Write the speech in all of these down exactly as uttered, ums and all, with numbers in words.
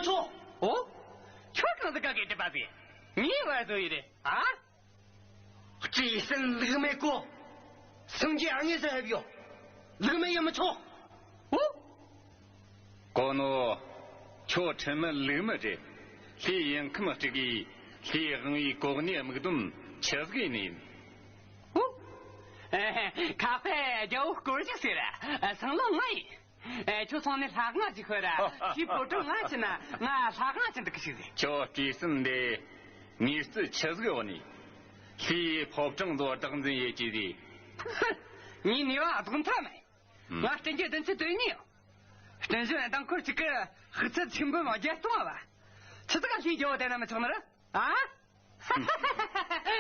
ཆོག་འོ། ཁྱོད་གང་ཟིག་ག་གེ་དྲི་བ་ཟིག་ངའི་བར་བཟོ་ཡི་རེད་ཨ། བཀྲེས་སེམས་ལུགས་མེད་གོ། སངས་རྒྱས་ཨ་ངེས་ཟེར་ཡོད། ལུགས་མེད་ཡིན་མི་ཆོག་འོ། གོ་ནོ། ཁྱོད་ཁྲིམས་མེད་ལུགས་མེད་རེད། ལྷའི་ཡུལ་ཁམས་དཀྲུག་གིས་ལྷའི་དབང་བོའི་གོ་གནས་དམིགས་འདུན་ཆི་ཟིག་ཡིན་ནི་ཡིན། འོ། ཨེ། ཁ་པའི་རྒྱལ་བོ་སྐོར་ཞིག་ཟེར། སང་ལོ་ང་ཡིན། ཨེ། ཁྱོད་སོང་ནས་ལྷ་ཁང་ཅིག་ཤོད་ར། ཁྱིའི་ཕོ་བྲང་ང་ཕྱིན་ན་ང་ལྷ་ཁང་ཅིག་འདུག་གི་ཞིག་ཟེར། ཁྱོད་བཀྲེས་སེམས་འདི་ངས་རྩིས་ཆི་ཟིག་འོག་ནས་ལྷའི་ཕོ་བྲང་དུ་བདག་འཛིན་ཡེད་ཀྱི་རེད། ངའི་ནུས་པ་རྫོགས་མཐའ་མེད། ང་སྤྲིན་གྱི་བདུན་ཅུ་དོན་གཉིས་ཡང་། སྤྲིན་བཞི་ལྡིང་སྐོར་གཅིག་གི་ཧུར་ཚད་ཆེན་པོའི་བརྒྱད་སྟོང་བ། ཆི་ཟིག་ག་ལྷའི་རྒྱལ་བོ་དེ་ན་མི་ཆོག་ནི་རེད་ཨ།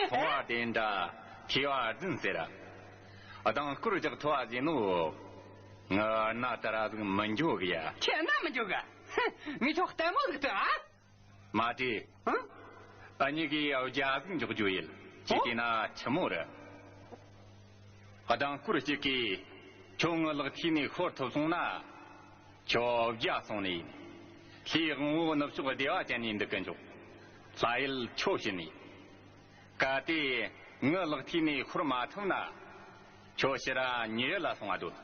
ཐོ་བ་དེ་འདྲ་ཐོ་བ་རྫུན་ཟེར། ལྡིང་སྐོར་རྒྱག་ཐོ་བ་ཟེར་ནོ། ང་ན་ད་ར་ཟིག་མི་འགྱོ་གི་ཡ། ཁྱེད་ན་མི་འགྱོ་གི། ངས་ཁྱོད་ལྟད་མོ་ཟིག་ལྟོས་ཨ། མ་དྲིས། ཨ། ཨ་ཉི་གིས་ཨའུ་རྒྱ་ཟིག་འཇོག་རྒྱུ་ཡིན། ཁྱེད་ཨོ། དེ་ན་ཆི་མོ་རེད། ལྡིང་སྐོར་གཅིག་གིས་ཁྱོད་ངའི་ལག་མཐིལ་ནས་ཤོར་ཐུབ་སོང་ན། ཁྱོད་བརྒྱ་སོང་ནི་ཡིན། ལྷའི་དབང་བོ་ནུབ་ཕྱོགས་བདེ་བ་ཅན་ནས་འདུག་གི་འཇུག་ལྷ་ཡུལ་ཁྱོད་ཕྱིན་ནི་ཡིན། གལ་ཏེ་ངའི་ལག་མཐིལ་ནས་ཤོར་མ་ཐུབ་ན། ཁྱོད་ཕྱིར་ར་ཉེ་ཡུལ་ལ་སོང་བ་སྡོད།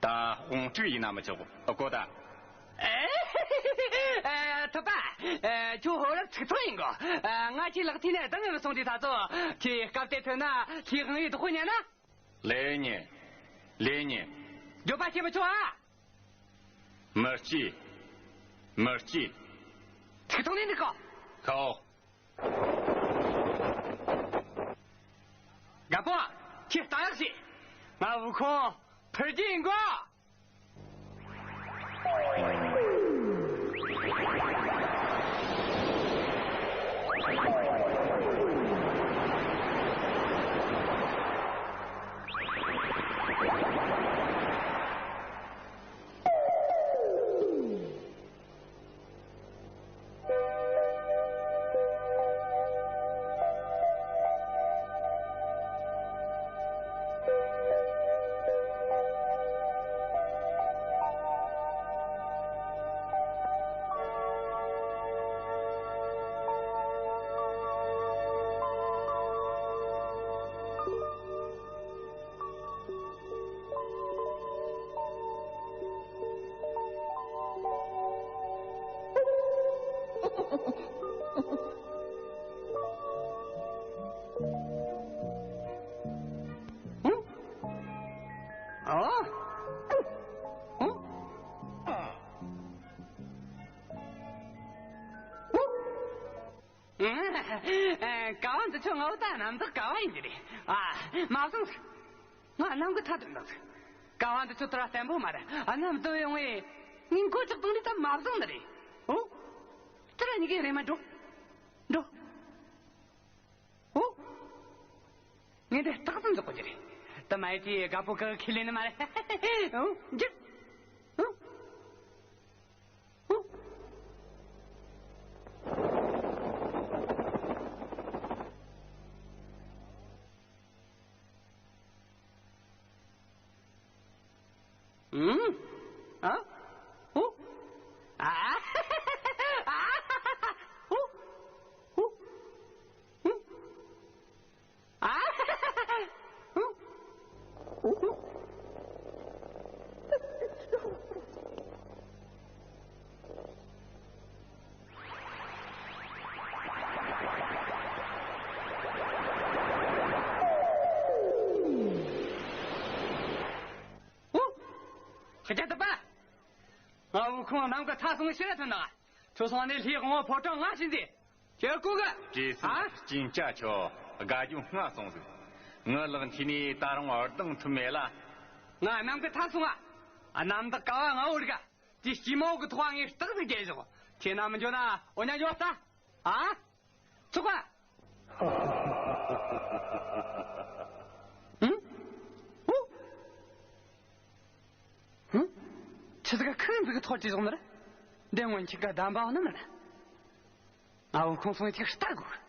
ད་དཔུང་དཀྲུག་ཡིན་ན་མི་ཆོག་གོ་ད། ཨེ། ཨེ། ཐུབ་པ། ཨེ། ཁྱོད་ཧོ་རབ་ཚིག་ཐོག་ཡིན་གོ། ཨེ། ང་ཁྱེད་ལག་མཐིལ་ནས་ལྡང་ཡོང་སོང་དུས་ད་ཚོ་ཁྱེད་སྐབས་དེ་ཐོན་ན་ལྷའི་དབང་བོའི་བདག་པོ་ཉན་ན། ལེ་ཉེ། ལེ་ཉེ། འགྱོད་པ་བྱེད་མི་ཆོག་ཨ། མི་སྐྱིད། མི་སྐྱིད། ཚིག་ཐོག་ནས་འདུག་གོ། ཁའོ། རྒད་པོ། ཁྱེད་ལྟ་ཡག་ཞིག་ང་དབུལ་ཁང་འཕུར་རྒྱུ་ཡིན་གོ། ཀ་བ་འདི་ཚོ་ངའི་ད་གནམ་བདག་ཀ་བ་ཡིན་གྱི་རེད། ཨ། མ་བཟང་ཟིག་ང་གནམ་གྱི་མཐའ་དུ་འདུག་ཟིག་ཀ་བ་འདི་ཚོ་དེ་ར་བརྟན་པོ་མ་རེད། ཨ། གནམ་བདུད་ཡོང་ངས་ངའི་མགོ་ལྕགས་བཏང་ནས་ད་མ་བཟང་ནི་རེད། འོ། དེ་ར་གཉིས་ཀའི་རེ་མ་འགྲོ། འགྲོ། འོ། ངས་འདི་རྟག་ཏུ་འཇོག་གི་རེད། ད་མ་ཡི་དེ་རྒད་པོ་གི་ཁས་ལེན་ནི་མ་རེད། འོ། འགྱུར། འོ། ཨ། ཨ། ཨ། ཨ། ཨ། ཨ། ཨོ། ཁྱེད་ཅག་ཐུབ་པ། ང་དབུལ་ཁང་གནམ་གྱི་མཐའ་སོང་ཕྱིར་ཐོན་ན། ཁྱོད་སོང་ནས་ལྷའི་དབང་བོ་ཕོ་བྲང་ང་བྱིན་ཟེ། ཁྱེད་སྐུ་གི། བཀྲེས་སེམས། ཨ། སྐྱིན་ཆ་ཁྱོད་དགའ་རྒྱུ་སྔ་སོང་ཟིག་ངའི་ལག་མཐིལ་ནས་ད་རུང་བར་ལྡང་ཐུབ་མེད་ལ། ང་གནམ་གྱི་མཐའ་སོང་ང་། གནམ་བདག་ཀ་བ་ང་འོར་ག་དེ་སྐྱིད་མོ་གི་ཐོག་ངས་རྟགས་ཟིག་རྒྱལ་བཞག་ཁྱེད་ན་མི་འགྱོ་ན་འོ་ཉ་འགྱོ་ལྟ། ཨ། ཚོགས་པ། ཧུམ། ཧུ། ཧུམ། ཆི་ཟིག་ག་ཁང་ཟིག་གི་ཐོག་ཅི་བཟུང་ནི་རེད། འདི་སྔོན་ཆད་ག་གདམས་པ་བ་ནི་མིན། ཨ་བོ་ཁོང་སོང་ཡི་ཅིག་ལྟ་དགོས།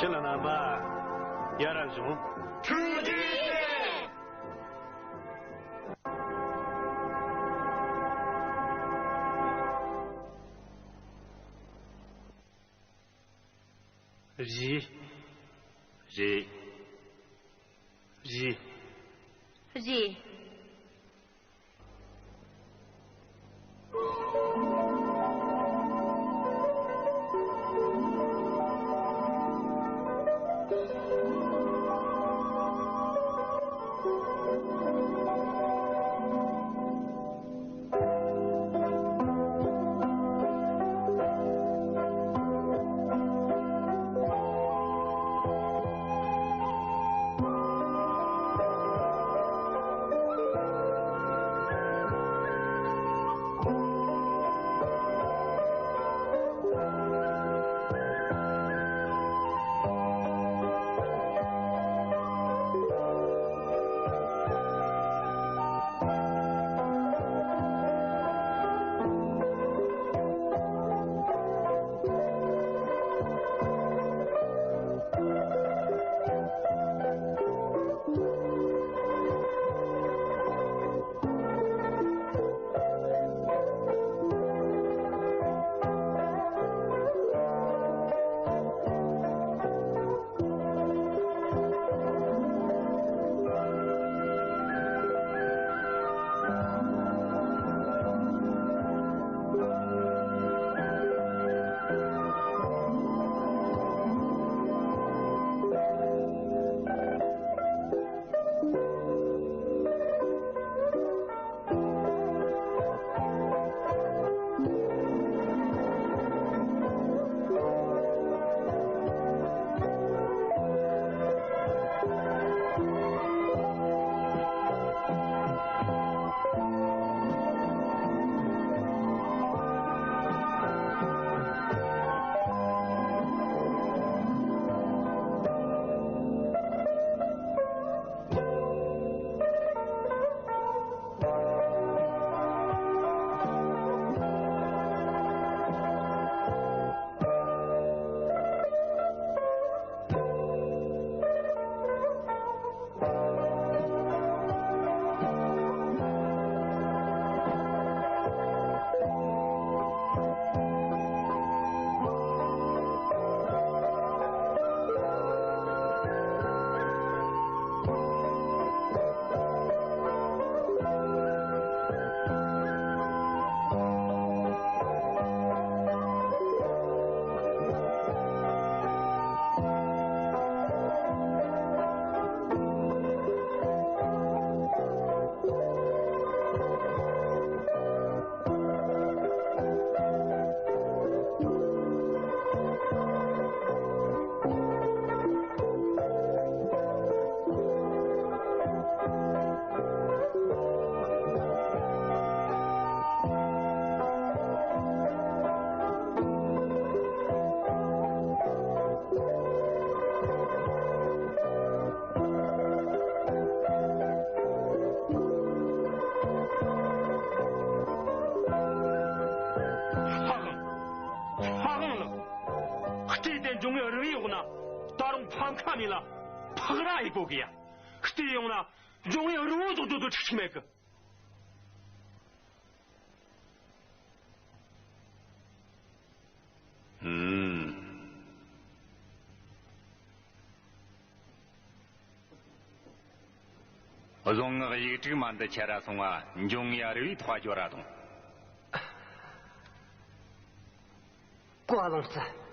ཁྱེད་ལ་རྣམ་པ་ཡར་ར་བྱུང་། ཐུགས་རྗེ་ཆེ། རེད། རེད། རེད། རེད། ཧ་གང་། ཧ་གང་ལགས། བལྟས་ཏེ་འབྱུང་བའི་རི་བོའི་འོག་ན་ད་རུང་ཕམ་ཁ་མེད་ལ་ཕག་ར་ཡི་གོ་གི་ཡ། བལྟས་ཡོང་ན་འབྱུང་བའི་རི་བོ་ཟོག་རྡོ་རྡོ་ཁྲིག་ཁྲིག་མེད་གི། ཧུམ། རྫོང་ངག་ཡིག་དྲུག་མ་འདི་ཁྱེར་ར་སོང་ང་འབྱུང་ཡ་རི་བའི་ཐོག་འགྱོ་ར་དང་། ཀོ་ལོང་རྩ།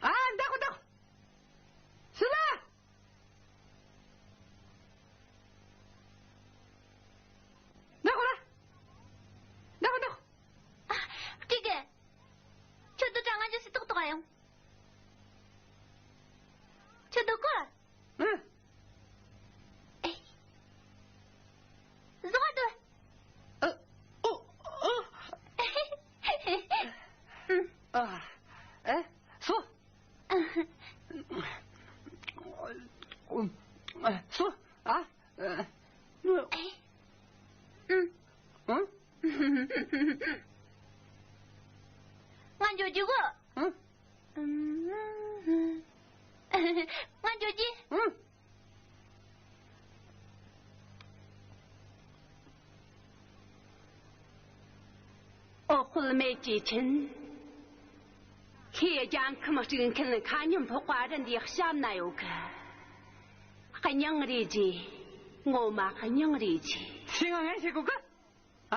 ཨ། འདི་ཁོ་ཐག་ཤི་ལ། འདི་ཁོ་ལ། འདི་ཁོ་ཐག་ཨ། སྐྱིད་གི། ཁྱོད་དུ་གྲང་ང་འཇུ་སི་ཏོག་ཏོག་ཨ་ཡོང་། ཁྱོད་དུ་གོ། ཨ། ཨེ། བཟོ་ག་དུ། ཨ། ཨོ། ཨོ། ཨ། ཨེ། སོ། སོ། ཨ། ཨེ། ཨ། ང་འགྱོ་རྒྱུ་གོ། ཨ། ང་འགྱོ་རྒྱུ། ཨ། འོ། དཔག་མེད་ཀྱི་ཆེན། ཁོས་རྒྱལ་ཁམས་དཀྲུག་མཁན་མཁའ་མཉམ་འཕགས་པ་རི་འདིའི་གཤམ་ན་ཡོད་གི། སྙིང་རེ་རྗེ། ངོ་མ་སྙིང་རེ་རྗེ། ཁྱེད་ང་ངན་བྱེད་གོ་གི། ཨ།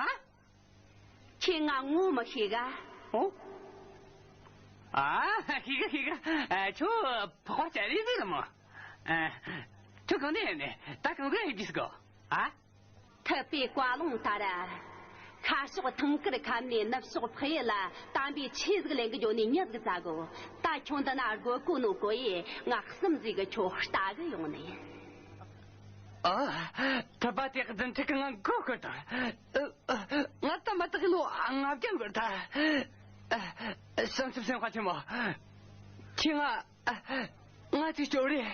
ཁྱེད་ང་ངོ་མི་ཤེས་ག། ཨོ། ཨ། ཤེས་གི་ཤེས་གི། ཨ། ཁྱོད་འཕགས་པ་སྤྱན་རས་གཟིགས་རེད་མོ། ཨ། ཁྱོད་གང་ནས་ཡིན་ནས་ད་གང་ཟིག་ཡིན་གྱི་ཟིག་གོ། ཨ། ཐུབ་པའི་བཀའ་ལུང་ལྟར། ཁ་ཕྱོགས་ཐང་དཀར་ཁ་ནས་ནུབ་ཕྱོགས་ཕག་ཡུལ་ལ་དམ་པའི་ཆོས་ཟིག་ལེན་གི་འགྱོ་ནས་མྱི་ཟིག་བཙལ་གོ། ད་ཁྱོད་འདི་ན་སྒོ་གོ་ནོ་གོ་ཡེ། ང་གསུམ་ཟིག་གི་ཁྱོད་ལྟ་གི་ཡོང་ནི་ཡིན། ཨ། ཐུབ་པ་དེ་བདུན་ཕྲག་གི་ང་མགོ་སྐོར་དང་། ང་ད་མ་ཐག་ལོ་ལྔ་བརྒྱ་འགོར་ཐལ། བྱང་ཆུབ་སེམས་དཔའ་ཆེན་མོ། ཁྱེད་ང་ང་ཅིག་སྐྱོབ་རེ།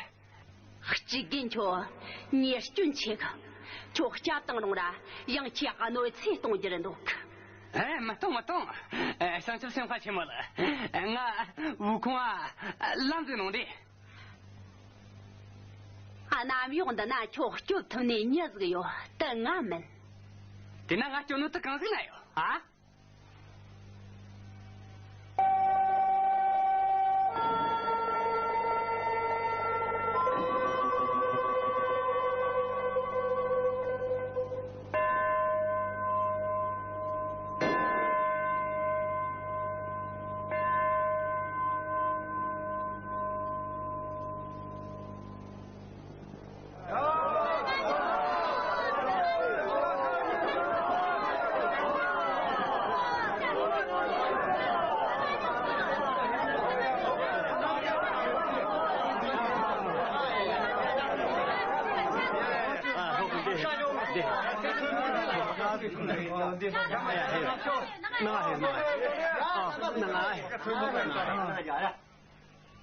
གཅིག་རྒན་ཁྱོད་ཉེས་སྐྱོན་ཆེ་གི། ཁྱོད་སྐྱབས་དང་རུང་ར་ཡང་ཁྱེད་གནོད་འཚེ་གཏོང་རྒྱུ་རེད་འདུག་ཨེ། མ་གཏོང་མ་གཏོང་། ཨེ། བྱང་ཆུབ་སེམས་དཔའ་ཆེན་མོ་ལ། ང་བོའུ་ཁུང་ང་ལམ་ཟིག་ནང་དེ། ཨ། གནམ་འོག་འདི་ན་ཁྱོད་སྐྱོབ་ཐུབ་ནི་མྱི་ཟིག་ཡོད། དེ་ང་མིན། དེ་ན་ང་སྐྱོབ་ནོ་དེ་གང་ཟིག་ན་ཡོད། ཨ།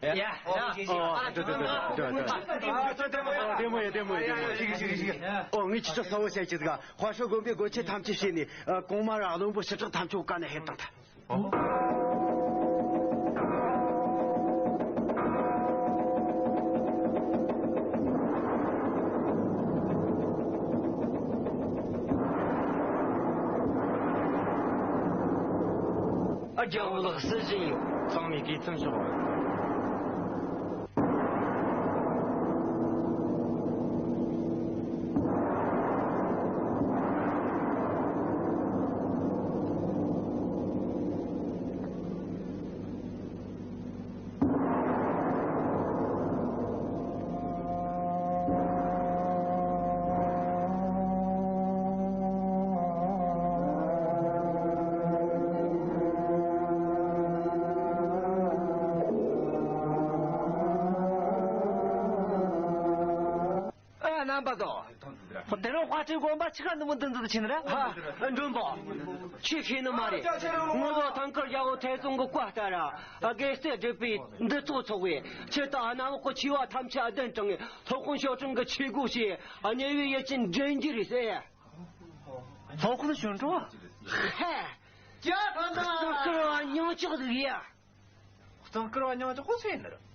ཡ། ཨོ། ཨ། ལྟོས་ལྟོས་ལྟོས་ལྟོས་ལྟོས། ཨོ། ལྟོས་ལྟོས་ལྟོས་ལྟོས། ཨོ། ལྟད་མོ་ཡིན། ལྟད་མོ་ཡིན། ལྟད་མོ་ཡིན། ཨོ། ངས་ཁྱེད་ཚོ་གསལ་བོ་བཤད་ཀྱི་འདུག་ཧྭ་ཤང་དགོན་པའི་སྒོ་ཁྱི་ཐམས་ཅད་བྱས་ནས། ཨ། གོང་མ་ར་བློན་པོ་ཞི་དྲག་ཐམས་ཅད་བཀའ་ནས་ཕེབས་བཏང་ཐལ། ཨོ། ཨ། རྒྱལ་བོ་ལགས། སུ་བཞིན་ཡོད། ཚང་མས་གུས་འཚམས་ཞུ། རྣམ་པ་ཚོ། དེ་རིང་དཔལ་སྤྲུལ་དགོན་པ་ཆི་ག་འདི་མོ་འདི་འདི་ཕྱིན་ར། ཧ། མགྲོན་པོ། ཁྱེད་ཤེས་ནི་མ་རེད། ངོ་བོ་ཐང་དཀར་རྒྱལ་པོ་ཐའེ་ཙུང་གི་བཀའ་ལྟར་ར། དགེ་རྩེ་སྒྲུབ་པའི་འདུ་ཚོགས་ཚོགས་པས་ཆེད་དུ་གནམ་འོག་གི་ཆེ་བ་ཐམས་ཅད་གདན་དྲངས། སློབ་དཔོན་ཞའོ་ཀྲུང་གི་ཆོས་སྒོ་ཕྱེ། དམྱལ་བའི་ཡུལ་ཅན་འདྲེན་རྒྱུ་རེད་ཟེར། སློབ་དཔོན་ཞའོ་ཀྲུང་། ཧེ། ཀྱ་ཐང་ཐང་། སྐུ་བ་མྱང་ཆོག་ཟིག་ཡ། གཙང་དཀར་བ་མྱང་ཆོག་ཁོ་ཚོ་ཡིན་ནི་རེད།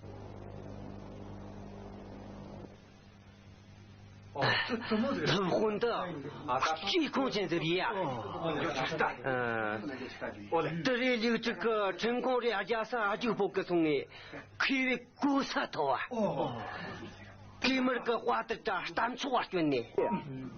ཨོ། ཙི་ཙི་མོ་ཟེར། ལམ་དཔོན་དུ་སྐྱེས་ཁོང་ཅན་ཟེར་ཡ། ཨོ། ཨོ། ཨོ་ལེ། དེ་རིང་ལུག་ཅིག་གི་ཁྲིན་ཀོང་རེ་རྒྱ་ས་ཨ་ཅུག་སྤོ་གི་སོང་ངས་མཁས་པའི་གོ་ས་ཐོབ་བ། ཨོ། གེ་མར་གི་དཔའ་དར་དྲ་གཏམ་ཚོགས་བ་སྐྱོན་ནས།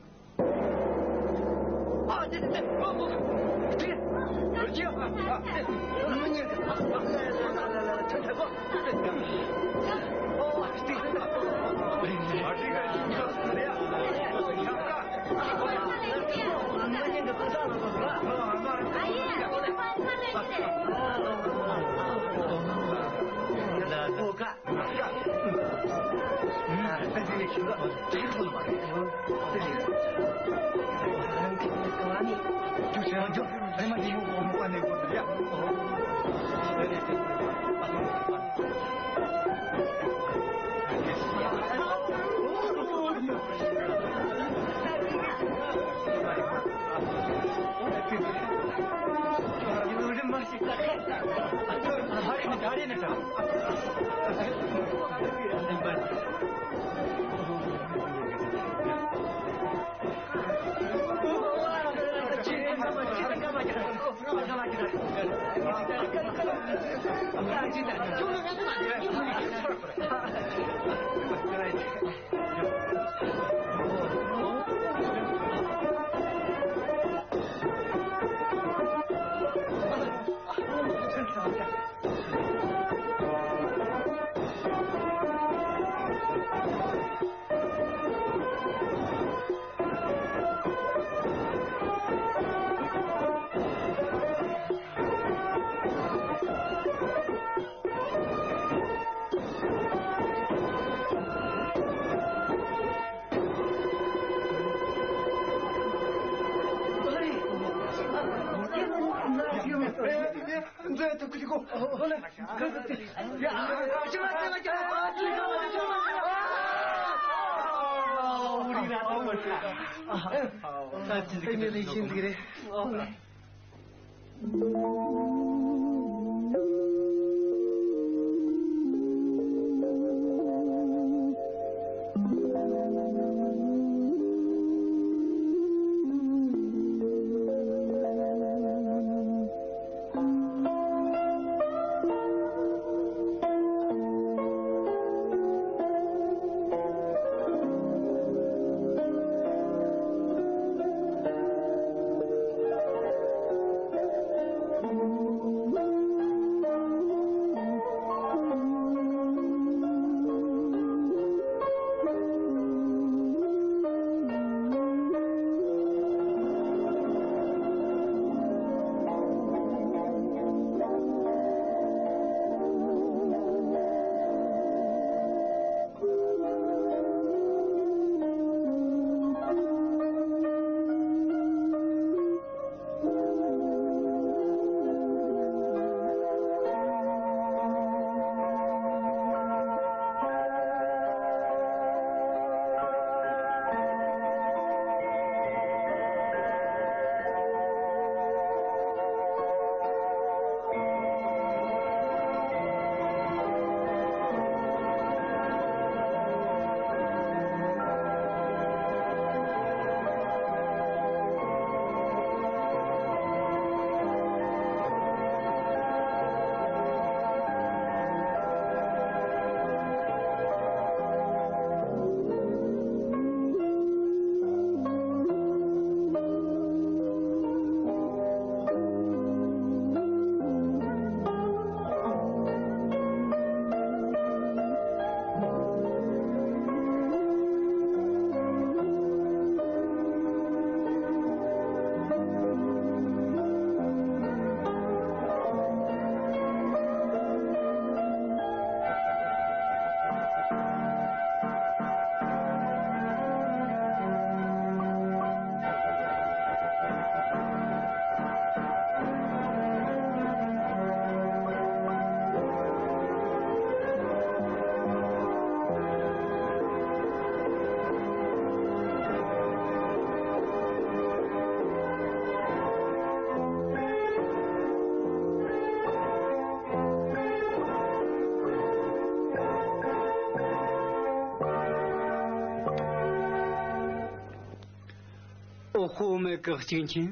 དཔོན་མེད་ཀྱི་གཅིག་མཁྱེན།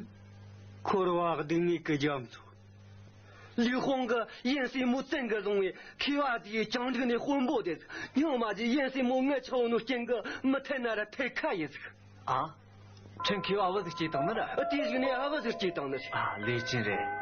འཁོར་བ་སྡུག་བསྔལ་གྱི་རྒྱ་མཚོ། ལུས་དཔུང་གི་ཡིན་སྲིད་མོ་བཙན་གྱིས་བཟུང་བའི་མཁས་པ་དེའི་བཅིངས་འགྲོལ་ནས་དཔོན་པོ་དེ། སྨྱོ་མ་བྱེད། ཡིན་སྲིད་མོ་ངའི་ཆག་ནོ་རྐྱེན་གྱིས་མི་ཐེ་ན་ར་ཐེ་ཁ་ཡིན་ཟིག་ཨ། ཁྲིམས་མཁས་པ་བུ་ཟིག་སྐྱེས་བཏང་ནི་ར། དེ་ཟིག་ནས་ཨ་བུ་ཟིག་སྐྱེས་བཏང་ནི་ར། ཨ། ལས་ཅན་རེད།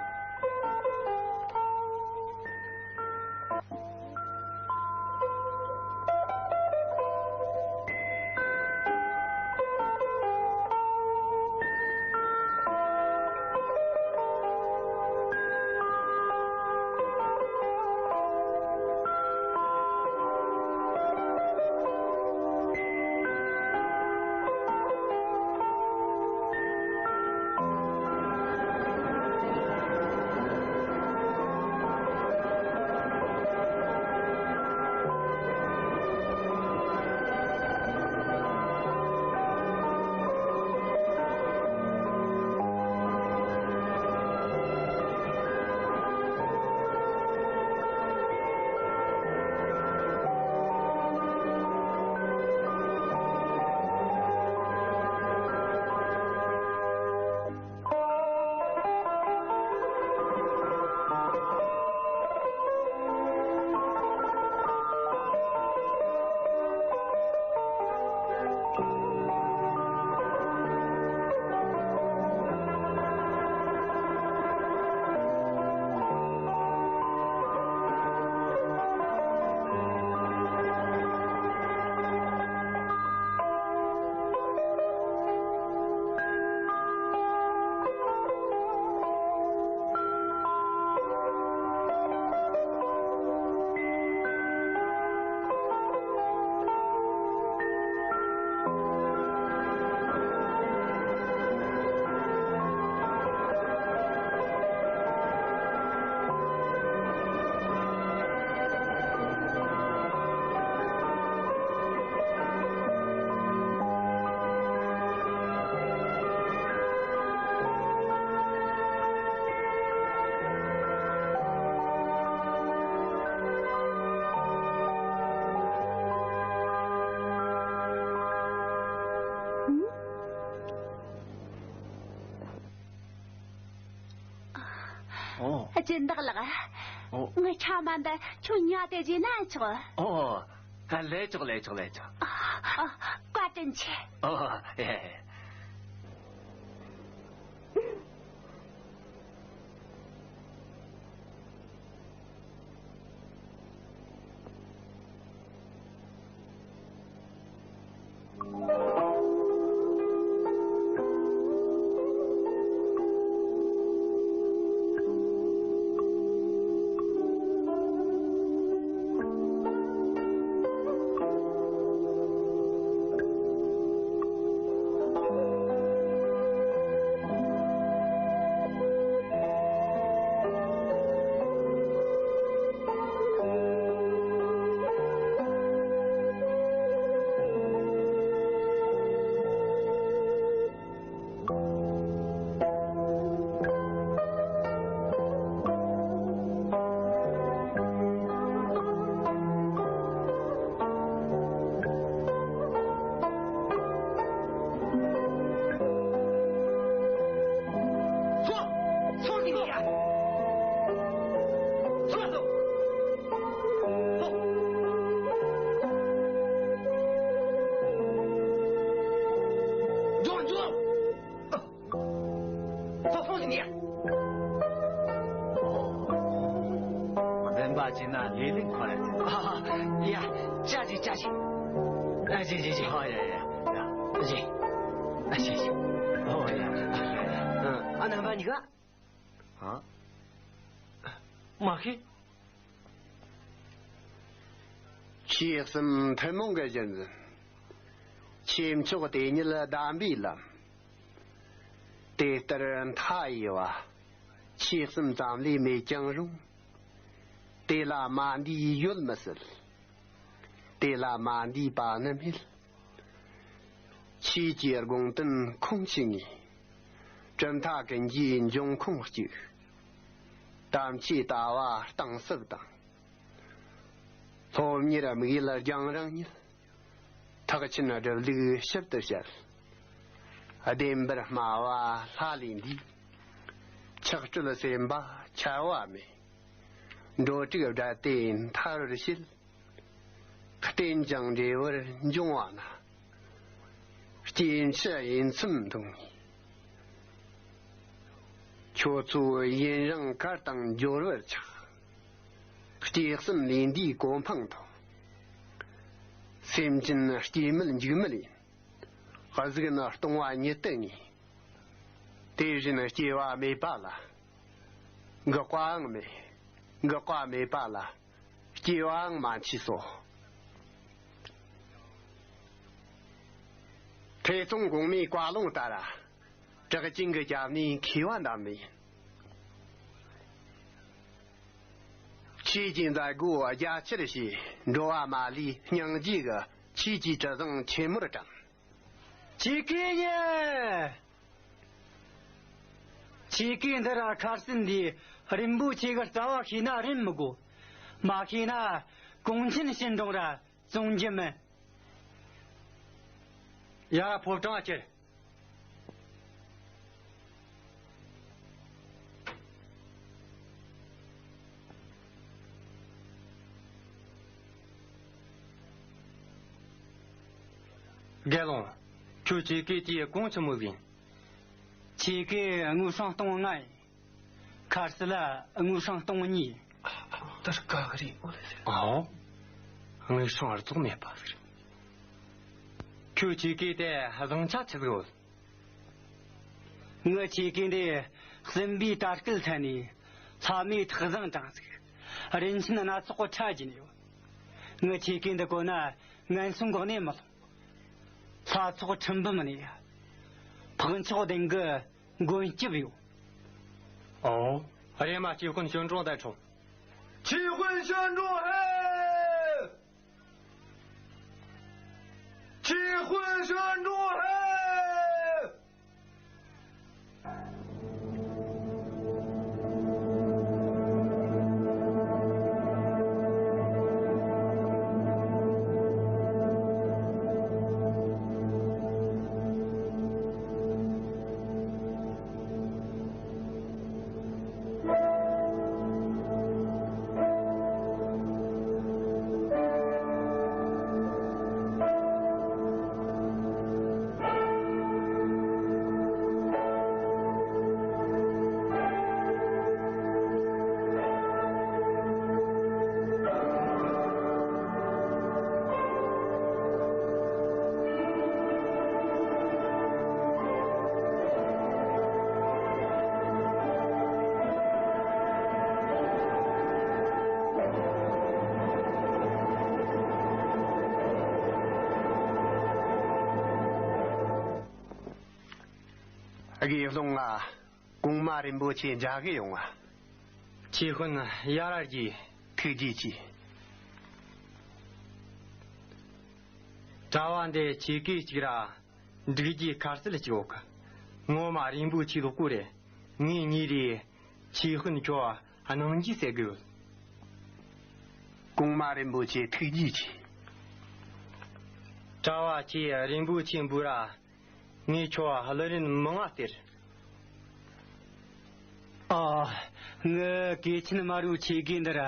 ཨོ། སྦྱིན་བདག་ལགས། ཨོ། ངའི་ཕྲ་མ་འདི་ཁྱོད་ཉལ་ཏེ་བརྗེས་ན་ཆོག་ཨོ། ཨ། ལས་ཆོག་ལས་ཆོག་ལས་ཆོག་ཨ། ཨ། བཀའ་དྲིན་ཆེ། ཨོ། ཨེ། ཚོགས་ཚོགས་ཟིན་ཡ། བདེན་པ་བྱས་ན་ལས་ལེགས་ཁོ་རེད། ཨ། ཡ། ཅག་ཅིག་ཅག་ཅིག་ཨ། ཅིག་ཅིག་ཅིག་ཨ། ཡ་ཡ་ཡ། ཅིག་ཨ། ཅིག་ཅིག་ཨོ་ཡ། ཨ། རྣམ་པ་གཉིས་ཀ་ཨ། མ་ཤེས། ཆོས་གསུམ་ཐུན་མོང་གི་གཞི་འཛིན། ཆོས་མཆོག་དེ་ཉིད་གདམས་པའི་ལམ། དེ་ལྟར་མཐའ་ཡས་པ། ཆོས་གསུམ་ཙམ་ལས་མེད་ཀྱང་རུང་། དེ་ལ་མ་འདུས་ཡོད་མི་སྲིད། དེ་ལ་མ་འདུས་པ་ནི་མེད། ཆོས་ཀྱི་དགོངས་དོན་ཁུངས་ཆུད་ངེས། གྲུབ་མཐའ་ཀུན་གྱི་འབྱུང་ཁུངས་གཅིག། དམ་ཆོས་ལྟ་བ་གཏིང་ཟབ་དང་། སློབ་གཉེར་དམིགས་ཡུལ་རྒྱང་རིང་ཉིད། ཐེག་ཆེན་སྒྲུབ་ལུགས་ཞིབ་ཏུ་བཤད། བདེན་པར་སྨྲ་བ་ལྷ་ལས་འདས། ཆགས་སྤྱོད་སེམས་པ་འཆལ་བ་མེད། འགྲོ་དྲུག་བསྒྲལ་ཏེ་མཐའ་རུ་བྱེད། རྟེན་ཅིང་འབྲེལ་བར་འབྱུང་བ་ན། སྐྱེ་འཆི་དབྱེ་མཚམས་མཐོང་ངེས། ཁྱོད་ཚོ་ཡུན་རིང་གར་དང་འབྱོར་བར་ཆགས། སྐྱེ་གསུམ་ལས་འདས་གོ་འཕང་ཐོབ། སེམས་ཅན་སྐྱེ་མེད་འཇིག་མེད་ཡིན། གཟུགས་ནི་སྟོང་བ་ཉིད་དུ་ངེས། དེ་བཞིན་སྐྱེ་བ་མེད་པ་ལ། འགག་པའང་མེད། འགག་པ་མེད་པ་ལ། སྐྱེ་བའང་མ་མཆིས་སོ། ཐོས་བསམ་གོང་མའི་བཀའ་ལུང་ལྟར། གྲགས་ཅན་གྱི་སྐྱབས་གནས་མཁས་པ་འདམ་མེད་ཡིན། ཆོས་ཀྱི་མཛད་སྒོ་རྒྱ་ཆེར་བྱས། འགྲོ་བ་མ་ལུས་སྙིང་རྗེ་གི། ཆོས་ཀྱི་དྲི་བཟང་ཆེན་མོར་བཀྲམ། ཆོས་སྐད་ཡིན། ཆོས་སྐད་འདི་ར་ཁར་སེམས་འདིས་རིན་པོ་ཆེ་གི་རྩ་བ་ཤེས་ན་རིན་མི་དགོས། མ་ཤེས་ན་གོང་ཆེན་ཞིང་འབྲོང་ར་བཙོང་རྒྱུ་མིན། ཡ་ཕོ་བྲང་ཁྱེར། དགེ་སློང་། ཁྱོད་ཆོས་སྐད་དེ་གོང་ཆེན་མོ་ཟིག་ཡིན། ཆོས་སྐད་དངུལ་སྲང་སྟོང་ལྔ་ཡིན། ཁར་སི་ལ་དངུལ་སྲང་སྟོང་གཉིས། ཨ། ད་དཀའ་གི་རེད་མོ་ལེ་ཟེར། ཨའོ། དངུལ་སྲང་རྫོགས་མེད་པ་ཟེར། ཁྱོད་ཆོས་སྐད་དེ་བཟང་ཆ་ཆི་ཟིག་ཡོད། ངའི་ཆོས་སྐད་འདི་སྲིན་པོའི་དར་སྐུད་ཐད་ནས་ལྷ་མོའི་ཐག་བཟང་དྲངས་ཟིག། རིན་ཆེན་སྣ་ཚོགས་ཕྲ་བྱིན་ཡོད། ངའི་ཆོས་སྐད་འདི་གོ་ན་ངན་སོང་འགོག་ནས་མི་ལྷུང་། ལྷ་ཚོགས་ཁྲི་འབུམ་ནས། འཕགས་མཆོག་ལྡན་གྱི་མགོན་སྐྱབས་ཡོད། ཨོ། རེམ་མ་ཆོས་དཔོན་གཞོན་དྲུང་དང་འཕྲོ། ཆོས་དཔོན་གཞོན་དྲུང་ཧེ། ཆོས་དཔོན་གཞོན་དྲུང་ཧེ། དགེ་སློང་ང་། གོང་མ་རིན་པོ་ཆེ་མཇལ་གི་ཡོང་ང་། ཆོས་དཔོན་ཡར་རྒྱས། ཐུགས་རྗེ་ཆེ། གྲྭ་བ་འདི་ཆོས་སྐད་གཅིག་ར་འབྲུག་རྒྱས་ཁར་སིལ་གཅིག་ཡོད་གི། ངོ་མ་རིན་པོ་ཆེ་ལོག་པོ་རེད། ངས་ཉིན་རེ་ཆོས་དཔོན་ཁྱོད་གནང་རྒྱུ་ཟེར་གི་ཡོད། གོང་མ་རིན་པོ་ཆེ་ཐུགས་རྗེ་ཆེ། གྲྭ་བ་ཁྱེད་རིན་པོ་ཆེ་འབུལ་ར། ངས་ཁྱོད་གླུ་རིན་མང་ང་སྟེར། ཨ། ངའི་གོས་ཆེན་དམར་པོའི་ཆོས་གོས་འདི་ར།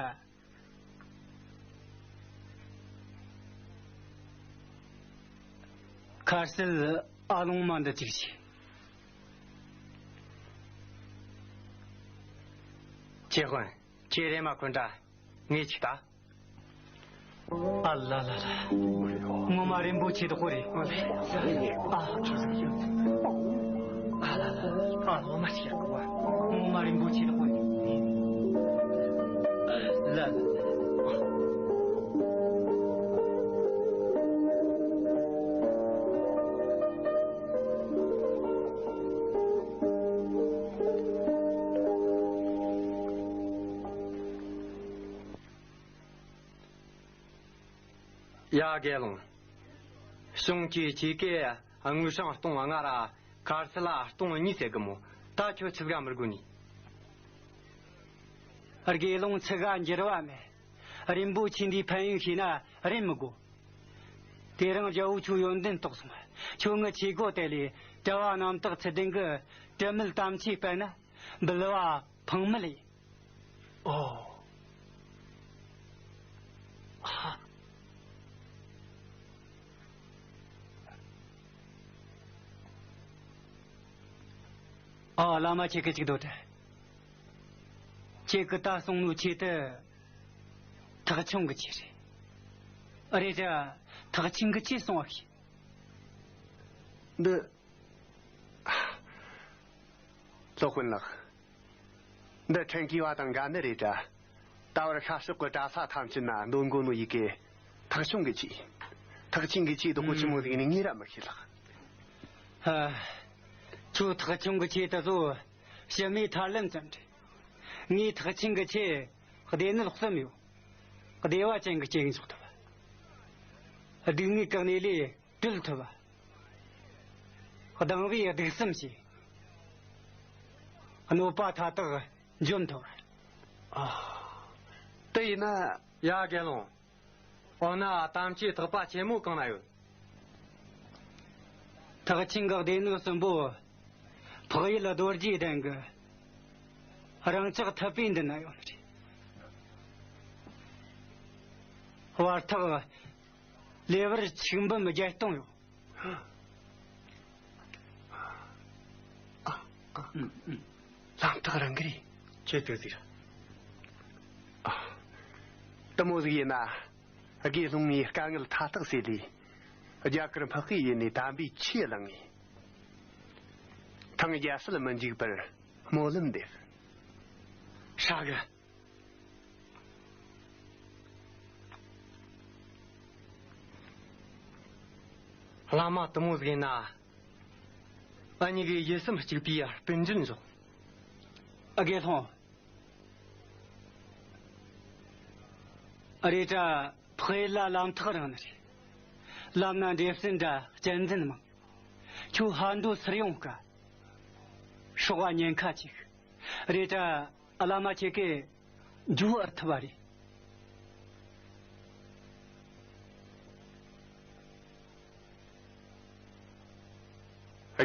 ཁར་སིལ་ཨ་ལོང་མ་འདི་གཅིག་བྱོས། ཆོས་དཔོན། ཁྱེད་རེམ་མ་འཁོན་དྲ། ངས་ཅིག་ལྟ། ཨ་ལ་ལ་ལ། ངོ་མ་རིན་པོ་ཆེ་དོག་པོ་རེད། ཨ། ཨ་ལ་ལ། ཨ་ལོ་མ་ཞིག་ཡག་པོ་བ། ངོ་མ་རིན་པོ་ཆེ་དོག་པོ་རེད། ལ་ལ་ལ། ཡ་དགེ་སློང་། གཞུང་གི་ཆོས་སྐད་དངུལ་སྲང་སྟོང་ལྔ་ར་ཁར་སི་ལ་སྟོང་གཉིས་ཟེར་གི་མོ། ད་ཁྱོད་ཆི་ཟིག་མི་དགོས་ནི། དགེ་སློང་ཚིག་ག་འགྱུར་བ་མེད། རིན་པོ་ཆེ་འདིའི་ཕན་ཡོན་ཤེས་ན་རིན་མི་དགོས། དེ་རིང་རྒྱལ་པོ་ཁྱོད་ཡོན་ཏན་རྟོགས་སོང་། ཁྱོད་ངའི་ཆས་གོས་དེ་ལས་གྲྭ་བ་རྣམ་དག་ཚུལ་ལྡན་གྱི་གྲུབ་མེད་དམ་ཆོས་སྤེལ་ན་འབུལ་བ་ཕངས་མེད་ཡིན། ཨོ། ཨ། ཨ། བླ་མ་ཁྱེད་ཀྱིས་ཅིག་སྡོད་དྲ། ཁྱེད་ཀྱིས་ད་གསུང་ནོ་ཆོས་དེ་ཐེག་ཆུང་གི་ཆོས་རེད། ཨ། རེད་དྲ། ཐེག་ཆེན་གྱི་ཆོས་གསུང་བ་ཞིག་འདི། སློབ་དཔོན་ལགས། འདི་ཕྲན་གྱི་བ་དང་འགལ་ནི་རེད་དྲ། ད་བར་ཤར་ཕྱོགས་ཀྱི་གྲྭ་ས་ཐམས་ཅད་ན་འདོན་གོ་ནོ་ཡི་གེ་ཐེག་ཆུང་གི་ཆོས། ཐེག་ཆེན་གྱི་ཆོས་དེ་གོ་ཆི་མོ་ཟིག་ནི་ངས་ར་མི་ཤེས་ལགས། ཧ། ཁྱོད་ཐེག་ཆུང་གི་ཆོས་དེ་ཚོ་ཕྱི་མའི་ཐར་ལམ་ཙམ་རེད། ངས་ཐེག་ཆེན་གྱི་ཆོས་སྡེ་སྣོད་གསུམ་ཡོད། བདེ་བ་ཅན་གྱི་སྐྱེ་འཇོག་ཐུབ་པ། སྡུག་བསྔལ་གྱི་གནས་ལས་གྲོལ་ཐུབ་པ། སྡང་བའི་སྡིག་སེམས་ཞི། གནོད་པ་མཐའ་དག་འཇོམས་ཐུབ་པ། ཨ། དེ་ཡིན་ན། ཡ། དགེ་སློང་། འོ་ན་དམ་ཆོས་ཐེག་པ་ཆེན་མོ་གང་ན་ཡོད། ཐེག་ཆེན་གྱི་སྡེ་སྣོད་གསུམ་པོ་འཕགས་ཡུལ་རྡོ་རྗེ་གདན་གྱི་རང་ཅག་ཐུབ་པའི་མདུན་ན་ཡོད་ནི་རེད། བར་ཐག་ལེ་བར་ཆིག་འབུམ་བརྒྱད་སྟོང་ཡོད། ཨ། ཨ། ཨ། ལམ་ཐག་རིང་གི་རེད། ཁྱོད་ཐུག་ཟིག་ར། ཨ། དེ་མོ་ཟིག་ཡིན་ན། དགེ་སློང་ངས་དཀའ་ངལ་མཐའ་དག་སེལ་ལས། རྒྱ་གར་འཕགས་པའི་ཡུལ་ནས་དམ་པའི་ཆོས་བླངས་ངས། ཐང་རྒྱལ་སྲིད་མི་འཇིག་པར་སྨོན་ལམ་འདེབས། ཧྲ་གི། བླ་མ་དེ་མོ་ཟིག་ཡིན་ན། ཨ་ཉི་གི་ཡིད་སེམས་གཅིག་པའི་སྤུན་མཆེད་འཇོག། ཨ། དགེ་སློང་། ཨ། རེད་དྲ། འཕགས་ཡུལ་ལ་ལམ་ཐག་རིང་ནི་རེད། ལམ་ན་འདྲེ་སྲིན་དྲ་གཅན་གཟན་མང་། ཁྱོད་ཕར་འགྲོ་ཚུར་ཡོང་དཀའ། སྲོག་ག་ཉེན་ཁ་ཆེ་གི། རེད་དྲ། བླ་མ་ཁྱེད་ཀྱིས་འགྲོ་ཨེ་ཐུབ་པ་རེད།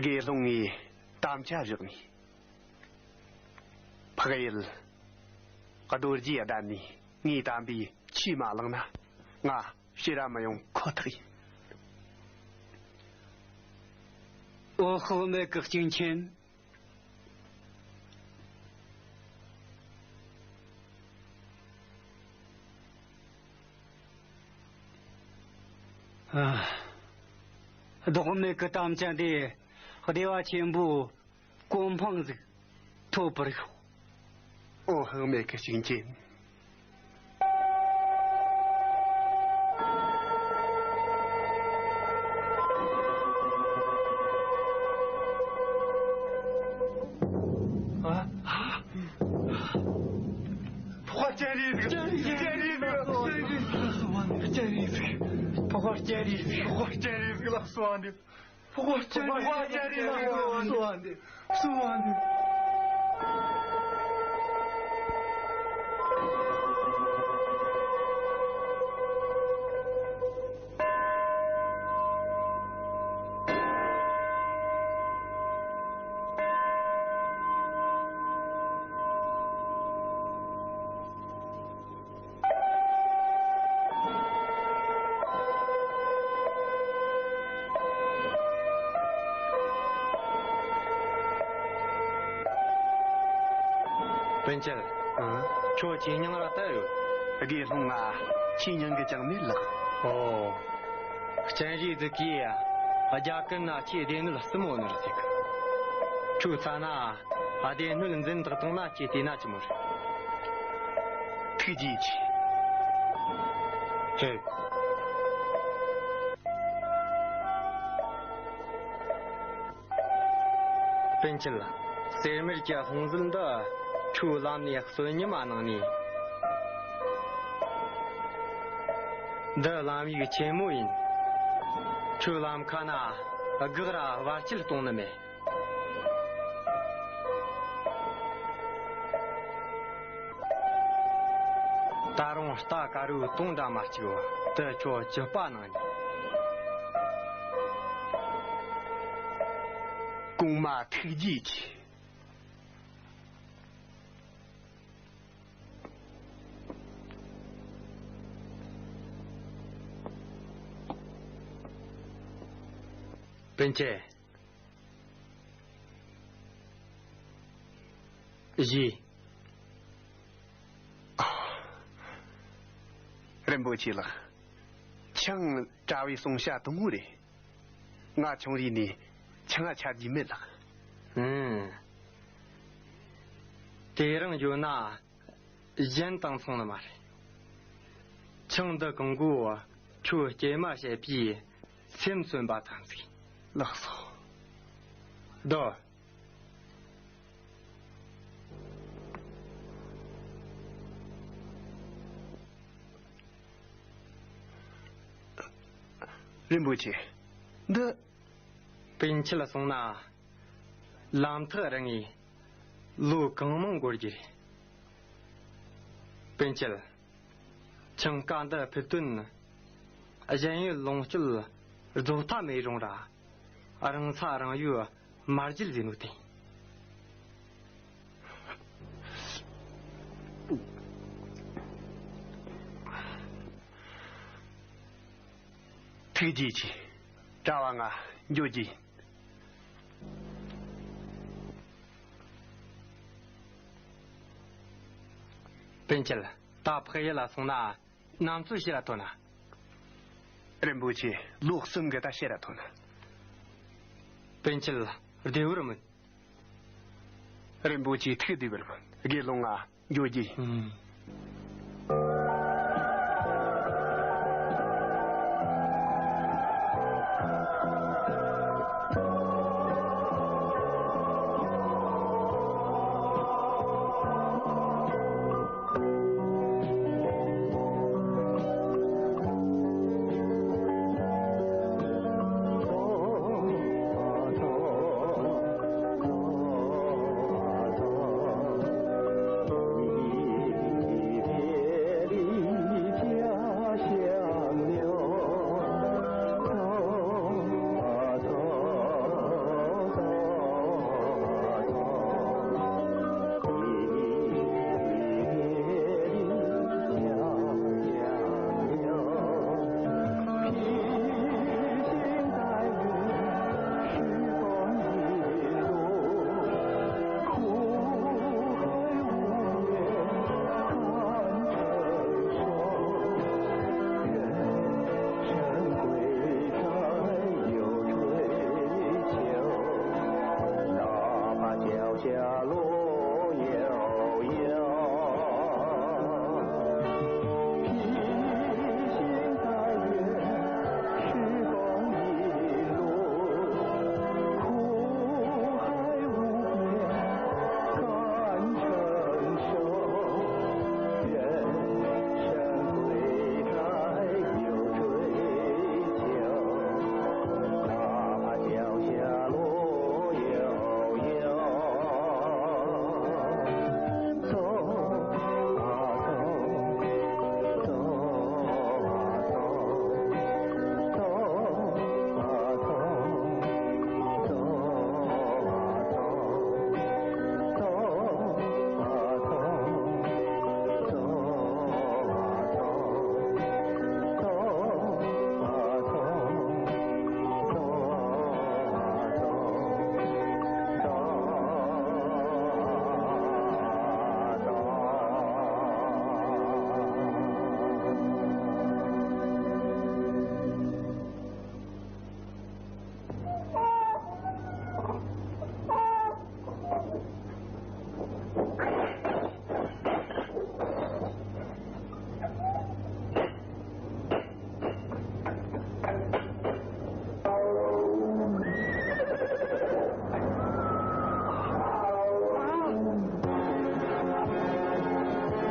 དགེ་སློང་ངས་དམ་བཅའ་བཞག་ནས། འཕགས་ཡུལ་རྡོ་རྗེའི་གདན་ནས་ངའི་དམ་པའི་ཆོས་མ་བླངས་ན། ང་ཕྱིར་ར་མི་ཡོང་ཁོ་ཐག་ཡིན། འོ། དཔག་མེད་ཀྱི་སྤྱན་ཆེན། ཨ། ལྡོག་མེད་ཀྱི་དམ་བཅའ་འདི་བདེ་བ་ཆེན་པོའི་གོ་འཕང་ཟིག་ཐོབ་པར་ཤོག། འོ། དཔག་མེད་ཀྱི་སྤྱན་ཆེན། ཨ། ཕོ་ཁ་སྤྱན་རས་གཟིགས། སྤྱན་རས་གཟིགས། སྤྱན་རས་གཟིགས། ཕོ་ཁ་སྤྱན་རས་གཟིགས། ཕོ་ཁ་སྤྱན་རས་གཟིགས་ལ་གསོལ་བ་འདེབས། ཕོ་ཁ་སྤྱན་རས་གཟིགས་ལ་གསོལ་བ་འདེབས། གསོལ་བ་འདེབས། སྤུན་མཆེད། ཨང་། ཁྱོད་ཇེ་སྙིང་ར་བལྟ་ཡོད། དགེ་སློང་ང་ཆེས་སྙིང་གི་ཅང་མེད་ལགས། ཨོ། སྤྱན་རས་གཟིགས་ཀྱིས་རྒྱ་གར་ན་ཆོས་སྡེ་སྣོད་གསུམ་ཡོད་ནོ་ཟེར་གི། ཁྱོད་ཚ་ན་སྡེ་སྣོད་འཛིན་བདག་བཏང་ན་ཆོས་བལྟས་ན་ཆི་མོ་རེད། ཐུགས་རྗེ་ཆེ། ཧེ། སྤུན་མཆེད། གསེར་མར་གྱི་ལྷུང་བཟེད་འདི་ཁྱོད་ལམ་ནས་གསོན་ཉམས་མ་གནང་ནས། འདི་ལམ་ཡིག་ཆེན་མོ་ཡིན། ཁྱོད་ལམ་ཁ་ན་སྒག་ར་བར་ཆད་གཏོང་ནི་མེད། ད་རུང་རྟ་དཀར་པོའི་དོང་འདྲ་མ་གཅིག་བ་དེ་ཁྱོད་གྱོད་པ་གནང་ནས། གོང་མ་ཐུགས་རྗེ་ཆེ། པཎ་ཆེན། བཞེས། རིན་པོ་ཆེ་ལགས། ཆང་གྲྭ་བའི་སྲུང་བྱ་དང་པོ་རེད། ང་ཆུང་རིགས་ནས་ཆང་ཆ་རྒྱུ་མེད་ལགས། ཨུམ། དེ་རིང་ཡོད་ན་གཞན་དང་མཚུངས་ནི་མ་རེད། ཆང་འདི་གང་གོ་ཁྱོད་སྐྱེལ་མ་བྱེད་པའི་སེམས་མཚོན་པ་ཐམས་ཅད། ལགས་སོ། སྡོད། རིན་པོ་ཆེ། འདི། པཎ་ཆེན་གསུངས་ན་ལམ་ཐག་རིང་ངེ་ལོ་གང་མང་འགོར་རྒྱུ་རེད། པཎ་ཆེན། ཆང་ཀ་འདི་ཕུད་དོན་ནི། གཞན་ཡུལ་ལོངས་སྤྱོད་རྫོགས་མཐའ་མེད་རུང་ར། རང་ས་རང་ཡུལ་མ་བརྗེད་ཟེར་ནོ་དེ། ཐུགས་རྗེ་ཆེ། གྲྭ་བ་ང་འགྱོ་རྒྱུ་ཡིན། པཎ་ཆེན། ད་འཕགས་ཡུལ་ལ་སོང་ན་ནམ་ཚོད་ཕྱིར་ར་ཐོན་ན། རིན་པོ་ཆེ། ལོ་གསུམ་གི་ད་ཕྱིར་ར་ཐོན་ན། པཎ་ཆེན། བདེ་བར་སྨོན། རིན་པོ་ཆེ་ཐུགས་བདེ་བར་སྨོན། དགེ་སློང་ང་འགྱོ་རྒྱུ་ཡིན། ཨུམ།